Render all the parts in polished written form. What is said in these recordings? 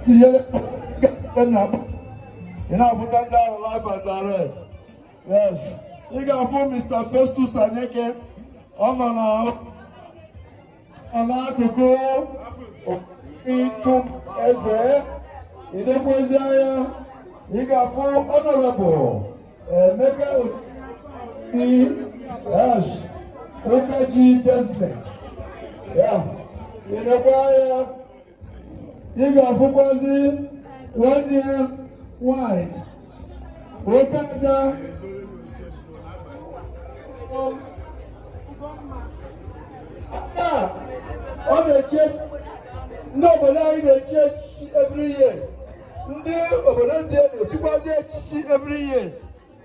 Tinyere na ị na-afụta ndị ahụ live and direct. Yes, ị ga-afụ Mr. Festus Aneke. Ọ nọ na ọ n'akụkụ ịchụ eze. Idekwezi anya, ị ga-afụ Honorable Emeka Obi. Yes, Ụkaji Desmond ya. Idekwa anya, ị ga-afụkwazi nwanne ya nwanyị, Okada. Ọ na-echi, ndị obodo anyị na-echi echichi every year, ndị obodo ndị a na-echikwazi echichi every year.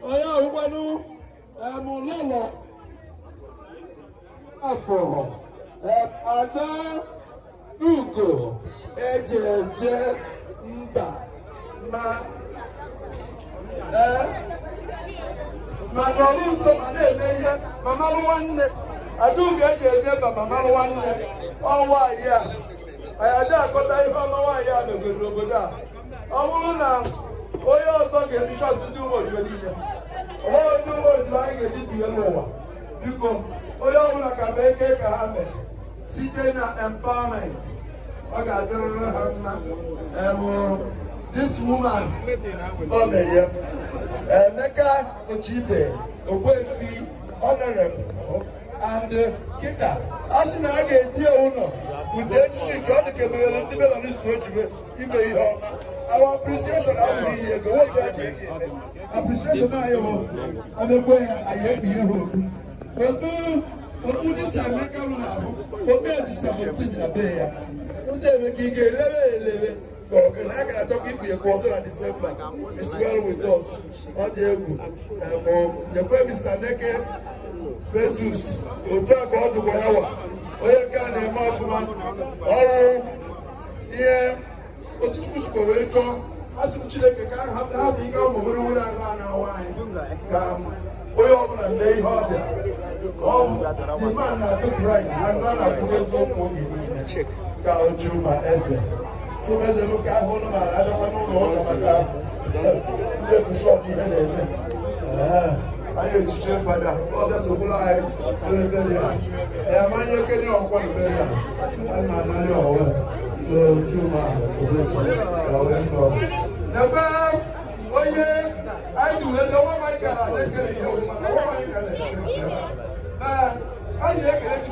Onye ahụkwanụ lọlọ afọ ada ugo eje eje mba, ma ee, ma nọrọ nso ma na-eme ihe ma marụ nwanne. Adaugo eji eje mba ma marụ nwanne. Ọ nwaanyị a, anyị adị akọta ihe ọma nwaanyị a megoro obodo a. Ọ bụrụ na onye ọzọ ga-ebicha ọtụtụ ụmụ odibo niile, ọ bụrụ ndị ụmụ odibo anyị ga-eji binye n'ụwa. Biko, onye ọbụla ka mee ike ka ha mee site na empowerment, ọ ga-adịrịrị ha mma. This woman, o mere ya. Emeka Ochibe Ogbuefi, honorable and kita a sị na a ga-edi ya ụlọ ụdị echichi nke ọ dị ka emeghere ndị Belarus ojiwe ime ihe ọma. Our appreciation abụghị ihe ego nwozi ya ji ego eme appreciation. Anyị bụ amekwe ya, anyị ekpughe ha okpu okpu okpu dịsa. Emeka rụ na-abụ okpu ya dị 17 na be ya. Ụzọ Emeka, ị ga-elewe elewe ka ọ ga na a ga-achọkwa ikpughekwa ọzọ na Disemba. It's well with us. Ọ dị egwu. Nyekwe Mr. Neke Festus otu a ka ọ dịkwa ya wa onye nke a na-eme ọfụma. Ọrụ ihe otu Chukwu sikwa wee chọọ. Asị m Chineke ka ha hapụ ike ụmụ were anụ anụ ahụ anyị, ka onye ọbụla mee ihe ọbịa. The man na-adị bright and ọ na-akwụ eziokwu oge niile. Ka Chuma Eze, Chuma Eze bụ nke ahụ ụnụ maara, abịakwa n'ụlọ ụka maka ndị bishọp ihe na-eme. Anyị echiche fada, ọ bịa sokwuru anyị n'ebe ya ya manye okenye ọkwa n'ebe ya a na-anarị ọwe. So Chuma Obechi ka wee nọ n'ebe onye anyị ji wee dọwa. Anyị gara na-ekele ihe ọbụla na nwa anyị gara na anyị na-ekele.